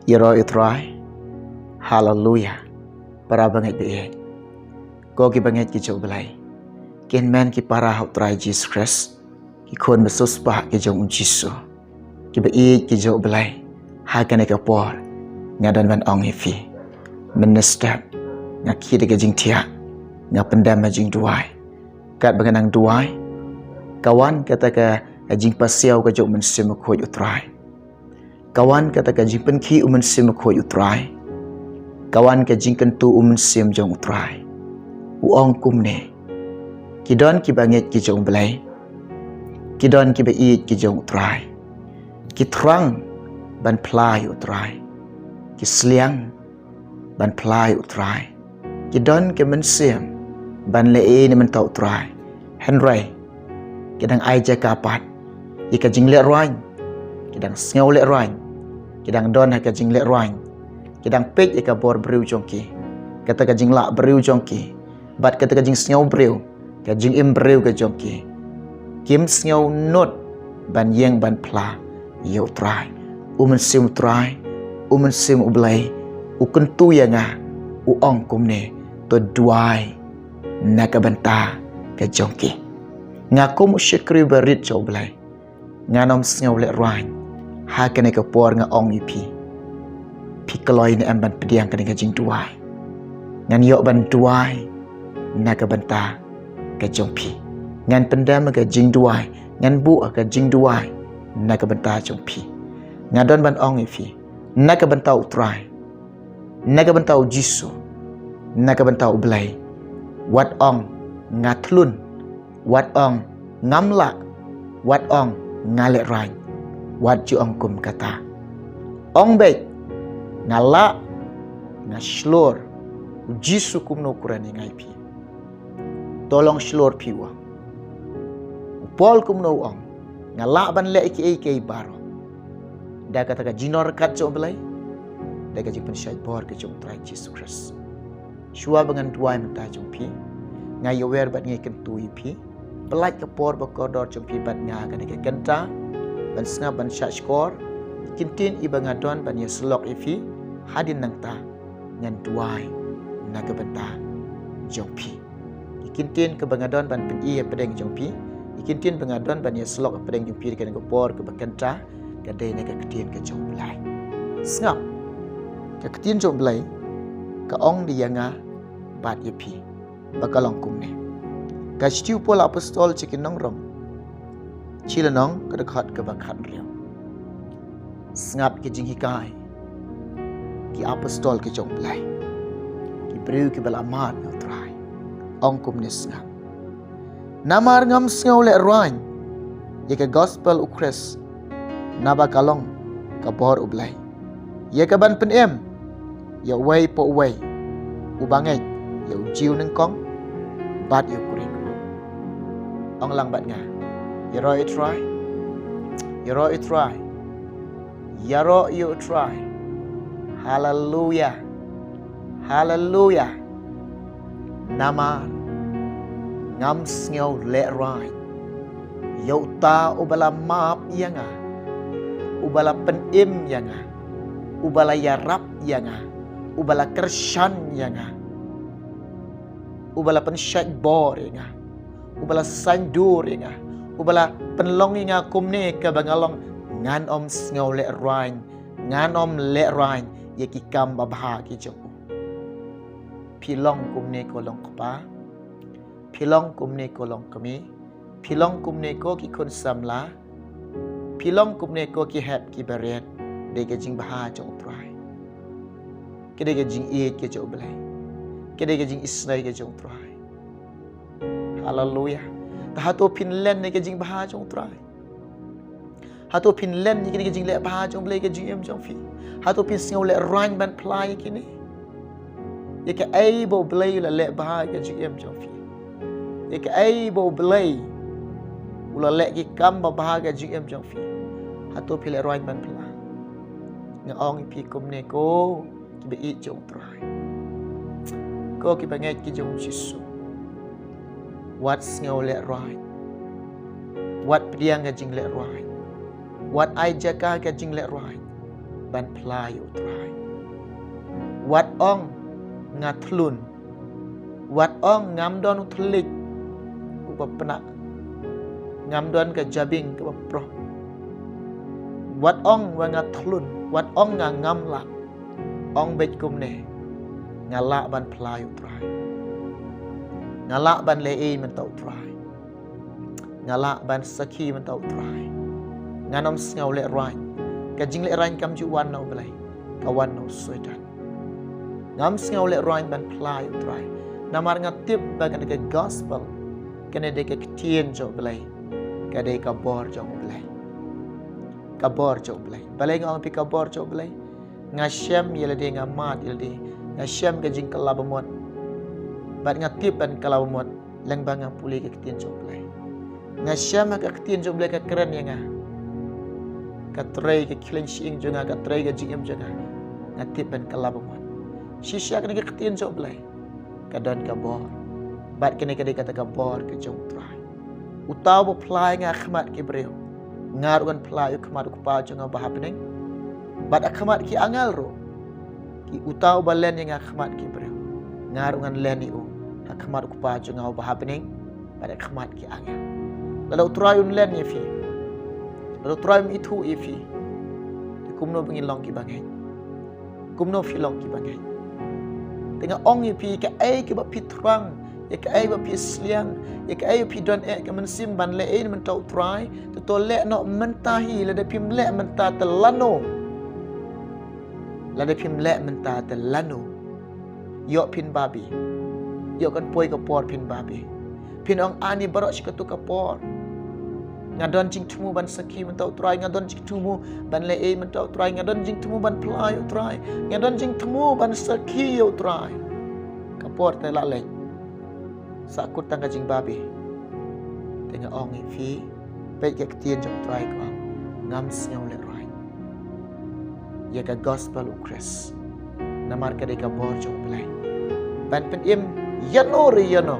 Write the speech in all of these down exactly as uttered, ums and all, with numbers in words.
Ïaroh ïa u Trai. Haleluya. Para bangeit ba ïeit, ko ki bangeit ki jong u Blei, ki hynmen ki para ha u Trai Jisu Khrist, ki khun ba sngewsuk ki jong u Jisu, ki ba ïeit ki jong u Blei, ha kane ka por nga don ban ong ïa phi, mynstep nga kit da ka jingthiah, nga pyndem ha jingduwai. Katba nga nang duwai, ka wan kata ka jingpasiaw ka jong u Mynsiem Bakhuid u Trai. Ka wan kata ka jingpynkhih u Mynsiem Bakhuid u Trai. Ka wan ka jingkyntu u Mynsiem jong u Trai. U ong kumne: Ki don ki bangeit ki jong u Blei, ki don ki ba ïeit ki jong u Trai, ki thrang ban phla ïa u Trai, ki sliang ban phla ïa u Trai, ki don ki mynsiem ban leh ïa i ne mynta u Trai. Hynrei ki dang ai jaka pat ïa ka jinglehrain, ki dang sngew lehrain, ki dang don ha ka jinglehrain, ki dang peit ïa ka bor briew jong ki, kata ka jinglah briew jong ki, bad kata ka jingsngew briew, ka jingim briew ka jong ki. Kim sngew nud ban ïeng ban phla ïa u Trai. U Mynsiem u Trai, u Mynsiem u Blei, u kyntu ïa nga, u ong kumne: To duwai na ka bynta ka jong ki. Nga kum u shakri barit jong u Blei, ngan ym sngew lehrain. Ha kane ka por nga ong ïa phi, phi kloi ne em ban pdiang kane ka jingduwai? Ngan ïoh ban duwai na ka bynta ka jong phi. Ngan pyndem ka jingduwai, ngan buh ka jingduwai na ka bynta jong phi. Nga don ban ong ïa phi, na ka bynta u Trai, na ka bynta u Jisu, na ka bynta u Blei, wat ong nga thlun, wat ong ngam lah, wat ong nga lehrain, wat ju ong kum kata. Ong beit, nga lah, nga shlur. U Jisu kumno u kren ïa nga ïa phi? To long shlur phi, u ong. U Paul kumno u ong? Nga lah ban leh ïa kiei kiei baroh da kata ka jingnohryngkat jong u Blei, da ka jingpynshait bor ka jong u Trai Jisu Khrist. Shuwa ba ngan duwai mynta jong phi, nga ïawer bad nga kyntu ïa phi, pyllait ka por ba kordor jong phi bad nga kane ka kynta, ban sngap ban shahshkor. Ki ktien i ba nga don ban ïasyllok ïa phi, hadien nangta ngan duwai na ka bynta jong phi. Ki ktien kaba nga don ban pyni hapdeng jong phi, ki ktien ba nga don ban ïasyllok hapdeng jong phi ha kane ka por kaba kynta, ka dei na ka ktien ka jong u Blei. Sngap, ka ktien jong u Blei ka ong ïa nga bad ïa phi, ba ka long kumne. Ka shithi u Paul apostol sha ki nong Rom, shi lynnong, ka dkhot kaba khathynriew. Sngap ki jinghikai ki apostol ki jong u Blei, ki briew kiba la mad ïa u Trai. Ong kumne, sngap: Namar ngam sngew lehrain ïa ka gospel u Khrist, naba ka long ka bor u Blei ïa ka ban pynim ïa uwei pa uwei uba ngeit, ïa u Jiw nyngkong bad ïa u Grik ruh. Ong lang bad nga: Ïaroh ïa u Trai, ïaroh ïa u Trai, ïaroh ïa u Trai. Haleluya. Haleluya. Namar ngam sngew lehrain ïa uta uba la map ïa nga, uba la pynim ïa nga, uba la ïarap ïa nga, uba la kyrshan ïa nga, uba la pynshait bor ïa nga, uba la saiñdur ïa nga, uba la pynlong ïa nga kumne kaba nga long. Ngan ym sngew lehrain, ngan ym lehrain ïa ki kam babha ki jong u. Phi long kumne ko long kpa, phi long kumne ko long kmie, phi long kumne ko ki khun samla, phi long kumne ko ki hep ki barit, dei ka jingbha jong u Trai. Ka dei ka jingïeit ka jong u Blei, ka dei ka jingisynei ka jong u Trai. Haleluya. Te hato phin len ïa ka jingbha jong u Trai? Hato phin len ïa kane ka jingleh bha jong u Blei ha ka jingim jong phi? Hato phin sngew lehrain ban phla ïa kine? Ïa kaei ba u Blei u la leh bha ha ka jingim jong phi? Ïa kaei ba u Blei u la leh ki kam babha ha ka jingim jong phi? Hato phi lehrain ban phla? Nga ong ïa phi kumne ko ki baieit jong u Trai, ko ki bangeit ki jong u Jisu, wat sngew lehrain. Wat pdiang ka jinglehrain. Wat ai jaka ka jinglehrain. ban phla ïa u Trai. Wat ong nga thlun. Wat ong ngam don u thylliej uba pnah. Ngam don ka jabieng kaba proh. Wat ong wa nga thlun. Wat ong nga ngam lah. Ong beit kumne. Nga lah ban phla ïa u Trai. Nga lah ban leh ei mynta u Trai. Nga lah ban sakhi mynta u Trai. Ngan ym sngew lehraiñ. Ka jinglehraiñ kam ju wan na u Blei. Ka wan na u Soitan. Ngam sngew lehraiñ ban phla ïa u Trai. Namar nga tip ba kane ka gospel, kane dei ka ktien jong u Blei. Ka dei ka bor jong u Blei. Ka bor jong u Blei. Balei nga ong phi ka bor jong u Blei? Nga shem ïa lade, nga mad ïa lade. Nga shem ka jingkylla bamut. Bad nga tip ban kylla bamut lyngba nga pule ka ktien jong u Blei. Nga shem ha ka ktien jong u Blei ka kren ïa nga. Ka trei ka khlieng shyieng jong nga, ka trei ka jingim jong nga. Nga tip ban kylla bamut. Shisha kane ka ktien jong u Blei ka don ka bor. Bad kane ka dei kata ka bor ka jong u Trai. Uta uba phla ïa nga ha khmat ki briew, nga ruh ngan phla ïa u ha khmat u Kpa jong nga uba ha bneng. Bad ha khmat ki angel ruh. Ki uta uba len ïa nga ha khmat ki briew, nga ruh ngan len ïa u ha khmat u Kpa jong nga uba ha bneng. Bad ha khmat ki angel. Lada u Trai un len ïa phi, lada u Trai un ithuh ïa phi, te kumno ba ngin long ki bangeit? Kumno phi long ki bangeit? Te nga ong ïa phi, kaei kaba phi thrang, ïa kaei ba phi sliang, ïa kaei ba phi don eh ka mynsiem ban leh ei na mynta u Trai, te to leh noh mynta hi. Lada phim leh mynta te lano? Lada phim leh mynta te lano? Ïoh phin babe. Ïoh kan poi ka por phin babe. Phin ong, ani baroh shi kato ka por. Nga don jingthmu ban sakhi mynta u Trai, nga don jingthmu ban leh ei mynta u Trai, nga don jingthmu ban phla ïa u Trai, nga don jingthmu ban sakhi ïa u Trai. Ka por te la leit. Sa kut tang ka jingbabe. Te nga ong ïa phi, peit ka ktien jong u Trai ka ong, ngam sngew lehraiñ ïa ka gospel u Khrist. Namar ka dei ka bor jong u Blei. Ban pynim ïano re ïano.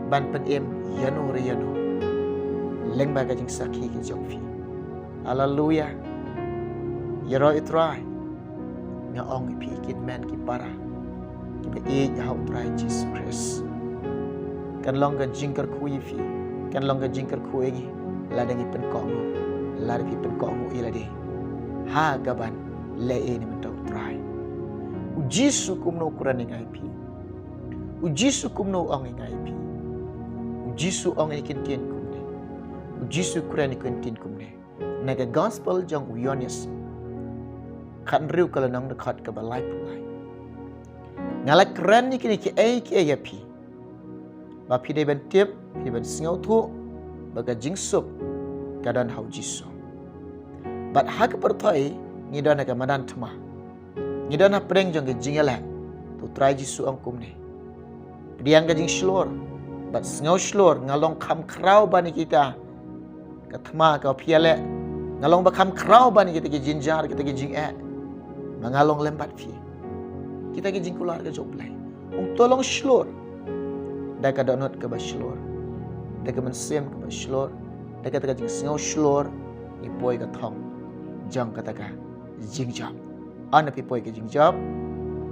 Ban pynim ïano re ïano. Lyngba ka jingsakhi ka jong phi. Haleluya. Ïaroh ïa u Trai. Nga ong ïa phi ki kmen ki para kiba ïeit ha u Trai Jisu Khrist. Kan long ka jingkyrkhu ïa phi, kan long ka jingkyrkhu ïa ngi, lada ngi pynkohnguh, lada phi pynkohnguh ïa lade ha kaban leh ei na mynta u Trai. U Jisu kumno u kren ïa nga ïa phi? U Jisu kumno u ong ïa nga ïa phi? U Jisu ong ïa ki ktien kumne. U Jisu kren ïa ki ktien kumne. Na ka gospel jong u Ïoannis khathynriew ka lynnong, dkhot kaba laiphew lai. Nga la kren ïa kine kiei kiei ïa phi, ba phi dei ban tip, phi dei ban sngewthuh ba ka jingsuk ka don ha u Jisu. Bad ha ka pyrthei ngi don ha ka madan thma. Ngi don hapdeng jong ka jingïaleh. To u Trai Jisu ong kumne. Pdiang ka jingshlur bad sngewshlur, nga long kham khraw ban ïa kita ka thma kaba phi ïaleh. Nga long ba kham khraw ban ïa kita ki jynjar, kita ki jingeh. Ma nga long lem bad phi. Kita ki jingkular ka jong u Blei. Ong to long shlur da ka dohnud kaba shlur, da ka mynsiem kaba shlur, da kata ka jingsngewshlur, ngi poi ka thong jong kata ka jingjop. Haba phi poi ka jingjop,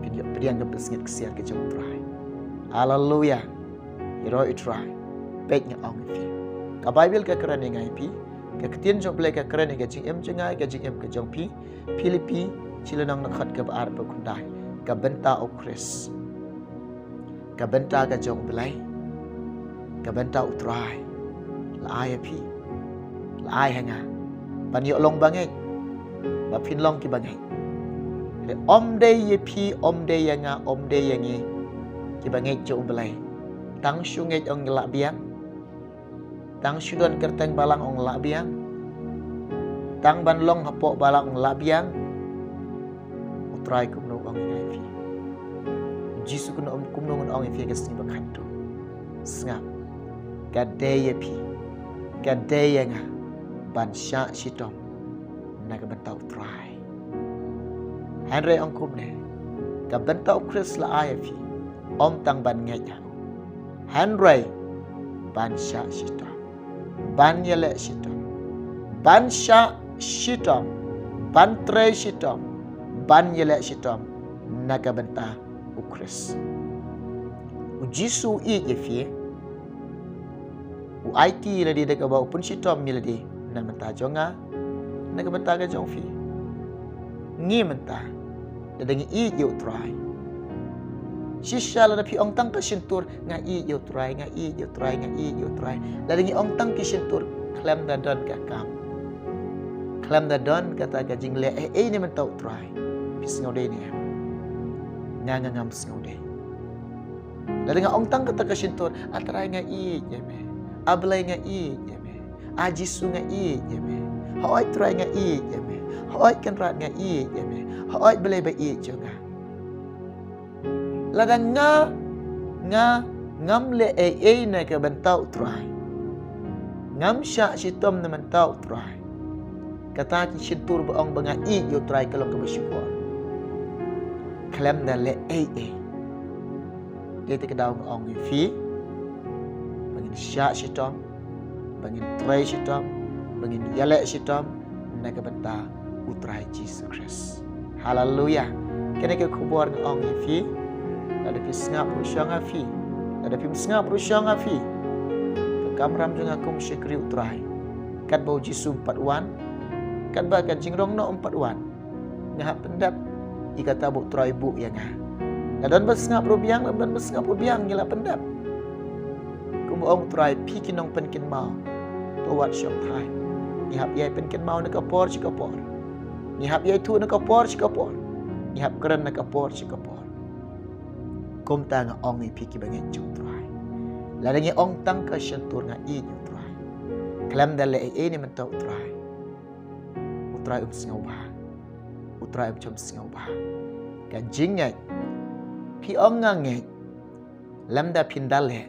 phin ïoh pdiang ka pynsngewsih ka jong u Trai. Haleluya. Ïaroh ïa u Trai. Peit nga ong ïa phi. Ka Baibl ka kren ïa nga ïa phi. Ka ktien jong u Blei ka kren ïa ka jingim jong nga, ka jingim ka jong phi. Philippi, shi lynnong, dkhot kaba arphew khyndai. Ka bynta u Khrist. Ka bynta ka jong u Blei. Ka bynta u Trai la ai ïa phi, la ai ha nga, ban ïoh long bangeit, ba phin long ki bangeit. Te ym dei ïa phi, ym dei ïa nga, ym dei ïa ngi ki bangeit jong u Blei. Tang shu ngeit ong lah biang. Tang shu don kyrteng balang ong lah biang. Tang ban long hapoh balang ong lah biang. U Trai kumno ong ïa nga ïa phi? U Jisu kumno, kumno un ong ïa phi ha ka sngi ba khatduh? Sngap. Ka dei ïa phi, ka dei ïa nga ban shah shitom na ka bynta u Trai. Hynrei ong kumne, ka bynta u Khrist la ai ïa phi, ym tang ban ngeit ha u, hynrei ban shah shitom, ban ïaleh shitom, ban shah shitom ban trei shitom, ban ïaleh shitom na ka bynta u Khrist. U Jisu u ïeit ïa phi, u aiti ïa lade da kaba u pynshitom ïa lade na ka bynta jong nga, na ka bynta ka jong phi. Ngi mynta, lada ngi ïeit ïa u Trai, shisha lada phi ong tang ka shyntur, nga ïeit ïa u Trai, nga ïeit ïa u Trai, nga ïeit ïa u Trai. Lada ngi ong tang ka shyntur, khlem da don ka kam, khlem da don kata ka jingleh ei ei na ka bynta u Trai, phi sngewdei ne em? Nga, nga ngam sngewdei. Lada nga ong tang kata ka shyntur, A Trai nga ïeit ïa me, A Blei nga ïeit ïa me, A Jisu nga ïeit ïa me, hooid Trai nga ïeit ïa me, hooid Kynrad nga ïeit ïa me, hooid Blei ba ïeit jong nga. Lada nga, nga ngam leh ei ei na ka bynta u Trai, ngam shah shitom na ka bynta u Trai, kata ka shyntur ba ong ba nga ïeit ïa u Trai ka long kaba shukor, khlem da leh ei ei. Dei te ka daw nga ong ïa phi ba ngin shah shitom, ba ngin trei shitom, ba ngin ïaleh shitom na ka bynta u Trai Jisu Khrist. Haleluya. Kane ka khubor nga ong ïa phi, lada phi sngap ruh shong ha phi, lada phim sngap ruh shong ha phi. Ka kamram jong nga kum shakri u Trai, katba u Jisu um pat wan, katba ka jingrong noh um pat wan, nga hap pyndep ïa kata ba u Trai u buh ïa nga. La don ba sngap ruh biang, la don ba sngap ruh biang, ngi la pyndep. Kumba ong u Trai, phi ki nongpynkynmaw, to wat shong thait. Ngi hap ïai pynkynmaw na ka por sha ka por, ngi hap ïai thuh na ka por sha ka por, ngi hap kren na ka por sha ka por. Kumta nga ong ïa phi ki bangeit jong u Trai, lada ngi ong tang ka shyntur, nga ïeit ïa u Trai, khlem da leh ei ei na ka bynta u Trai, u Trai um sngewbha, u Trai um shym sngewbha. Ka jingngeit, phi ong nga ngeit, lymda phin da leh,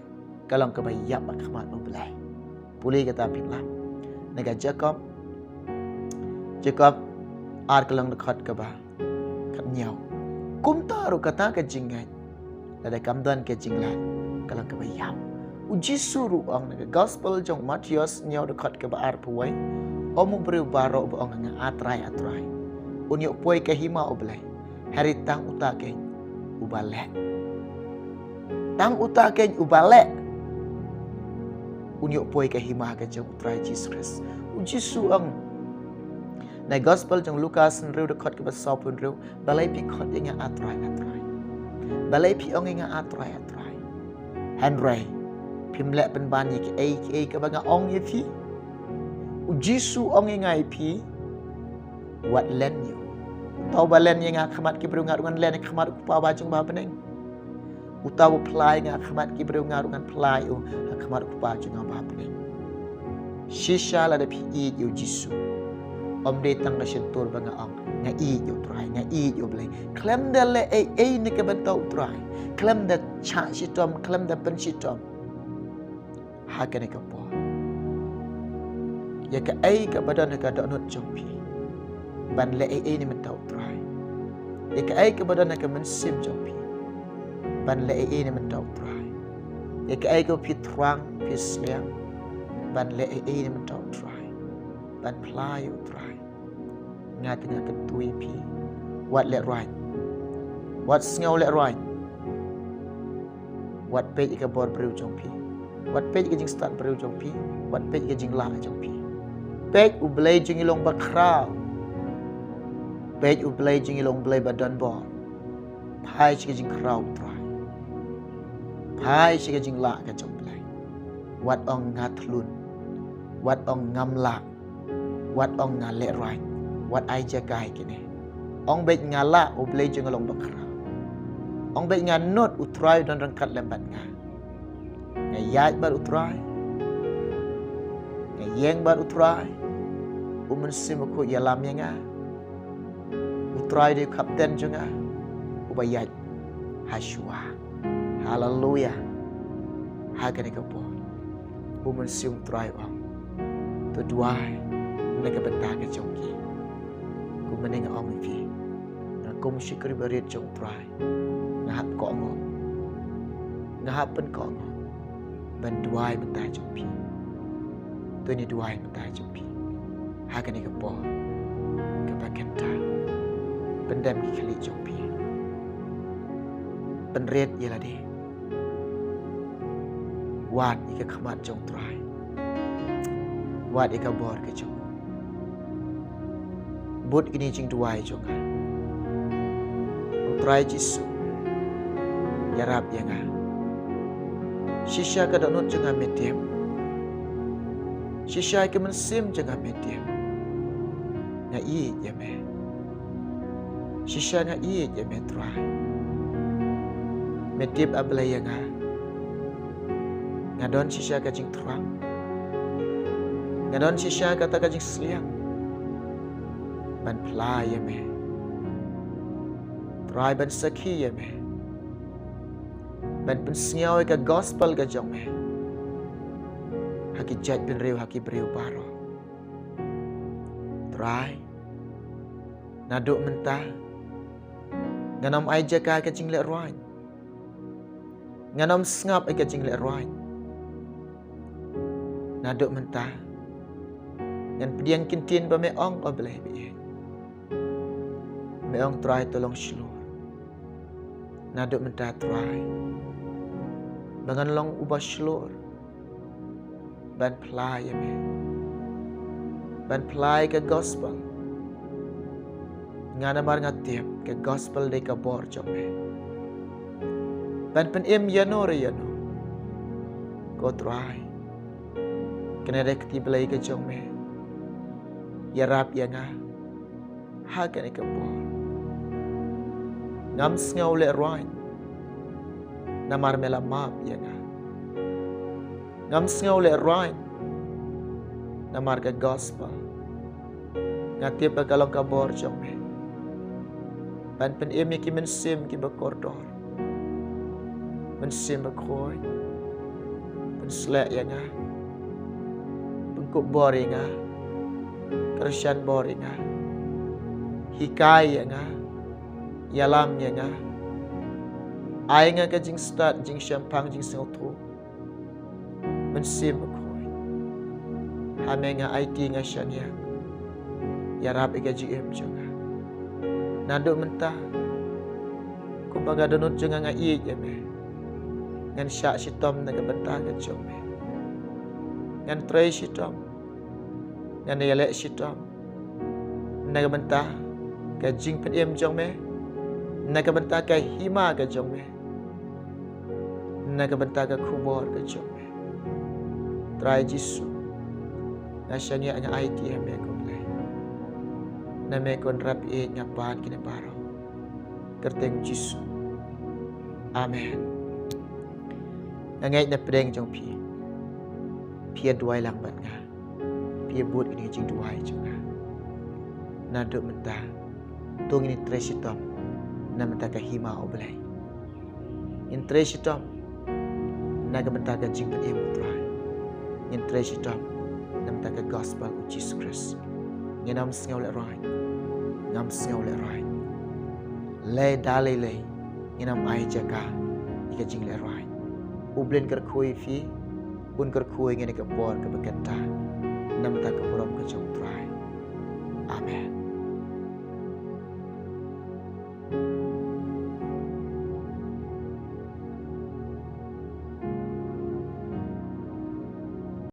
ka long kaba ïap ha khmat U Blei. Pule kata phin lap na ka Jakob, Jakob ar, ka long dkhot kaba khathynñiew. Kumta ruh kata ka jingngeit, lada kam don ka jingleh, ka long kaba ïap. U Jisu ruh u ong na ka Gospel jong u Mathaios hynñiew dkhot kaba arphew wei, ym u briew baroh ba ong nga, A Trai, A Trai, un ïoh poi ka hima U Blei, hynrei tang uta keiñ uba leh. Tang uta keiñ uba leh un ïoh poi ka hima ka jong u Trai Jisu Khrist. U Jisu u ong na Gospel jong u Lukas hynriew dkhot kaba sawphew hynriew, balei phi khot ïa nga A Trai, A Trai? Balei phi ong ïa nga A Trai, A Trai, hynrei phim leh pynban ïa kiei kiei kaba nga ong ïa phi? U Jisu u ong ïa nga ïa phi, wat len ïa u. Uta uba len ïa nga ha khmat ki briew, nga ruh ngan len ha khmat U Kpa uba jong u ba ha bneng. Uta uba phla ïa nga ha khmat ki briew, nga ruh ngan phla ïa u ha khmat U Kpa jong nga uba ha bneng. Shisha lada phi ïeit ïa u Jisu, ym dei tang ka shyntur ba nga ong nga ïeit ïa u Trai, nga ïeit ïa U Blei, khlem da leh ei ei na ka bynta u Trai, khlem da shah shitom, khlem da pynshitom ha kane ka por. Ïa kaei kaba don ha ka dohnud jong phi, ban leh ei ei na ka bynta u Trai. Ïa kaei kaba don ha ka mynsiem jong phi, ban leh ei ei na ka bynta u Trai. Ïa kaei kaba phi thrang, phi sliang, ban leh ei ei na ka bynta u Trai, ban phla ïa u Trai. Nga te nga kyntu ïa phi, wat lehrain, wat sngew lehrain. Wat peit ïa ka bor briew jong phi, wat peit ïa ka jingstad briew jong phi, wat peit ïa ka jinglah jong phi. Peit U Blei jong ngi long bakhraw. Peit U Blei jong ngi long Blei ba don bor. Phai sha ka jingkhraw u Trai, phai sha ka jinglah ka jong U Blei. Wat ong nga thlun, wat ong ngam lah, wat ong nga lehrain, wat ai jaka ïa kine. Ong beit nga lah, U Blei jong nga long bakhraw. Ong beit nga nud, U Trai u don ryngkat lem bad nga. Nga ïaid bad U Trai, nga ïeng bad U Trai. U Mynsiem Bakhuid ïalam ïa nga. U Trai dei u kapten jong nga, uba ïaid ha shuwa. Haleluya. Ha kane ka por U Mynsiem U Trai u ong, to duwai na ka bynta ka jong ki. Kumne nga ong ïa phi, nga kum u shakri barit jong U Trai, nga hap kohnguh, nga hap pynkohnguh ban duwai mynta jong phi. To ngin duwai mynta jong phi ha kane ka por kaba kynmaw. Pyndem ki khlieh jong phi. Pynrit ïa lade. Wad ïa ka khmat jong Trai. Wad ïa ka bor ka jong. Bud kine jingduwai jong nga. Ong Trai Jisu, ïarap ïa nga. Shisha ka dohnud jong nga me tip. Shisha ka mynsiem jong nga me tip. Nga ïeit ïa me. Shisha nga ïeit ïa me Trai. Me tip, A Blei ïa nga. Nga don shisha ka jingthrang. Nga don shisha kata ka jingsliang ban phla ïa me Trai, ban sakhi ïa me, ban pynsngew ïa ka gospel ka jong me ha ki jaitbynriew, ha ki briew baroh. Trai, naduh mynta ngan ym ai jaka ïa ka jinglehrain. Ngan ym sngap ïa ka jinglehrain. Naduh mynta ngan pdiang ki ktien ba me ong, A Blei ba ïeit. Me ong Trai, to long shlur. Naduh mynta Trai, ba ngan long uba shlur ban phla ïa me, ban phla ïa ka gospel. Nga namar nga tip ka gospel dei ka bor jong me ban pynim ïano re ïano. Ko Trai, kane dei ka kti Blei ka jong me. Ïarap ïa nga ha kane ka por. Ngam sngew lehrain namar me la map ïa nga. Ngam sngew lehrain namar ka gospel. Nga tip ba ka long ka bor jong me ban pynim ïa ki mynsiem kiba kordor. Mynsiem Bakhuid, pynsleh ïa nga, pynkup bor ïa nga, kyrshan bor ïa nga, hikai ïa nga, ïalam ïa nga. Ai nga ka jingstad, jingshemphang, jingsngewthuh. Mynsiem Bakhuid, ha me nga aiti, nga shaniah. Ïarap ïa ka jingim jong nga. Naduh mynta, kumba ka dohnud jong nga, nga ïeit ïa me. Ngan shah shitom na ka bynta ka jong me. Ngan trei shitom. Ngan ïaleh shitom na ka bynta ka jingpynim jong me, na ka bynta ka hima ka jong me, na ka bynta ka khubor ka jong me. Trai Jisu, nga shaniah, nga aiti ha me ko Blei. Na me ko Nongïarap ïeit, nga pan kine baroh. Kyrteng Jisu. Amen. Nga ngeit na pdeng jong phi, phi ïa duwai lang bad nga. Phi ïa bud kine ki jingduwai jong nga. Naduh mynta, to ngin trei shitom na bynta ka hima U Blei. Ngin trei shitom na ka bynta ka jingpynim U Trai. Ngin trei shitom na bynta ka gospel U Jisu Khrist. Ngin ym sngew lehrain. Ngam sngew lehrain. Lei da lei lei, ngin ym ai jaka ïa ka jinglehrain. U Blei un kyrkhu ïa phi, un kyrkhu ïa ngi ha kane ka por kaba kynta, na bynta ka burom ka jong U Trai. Amen.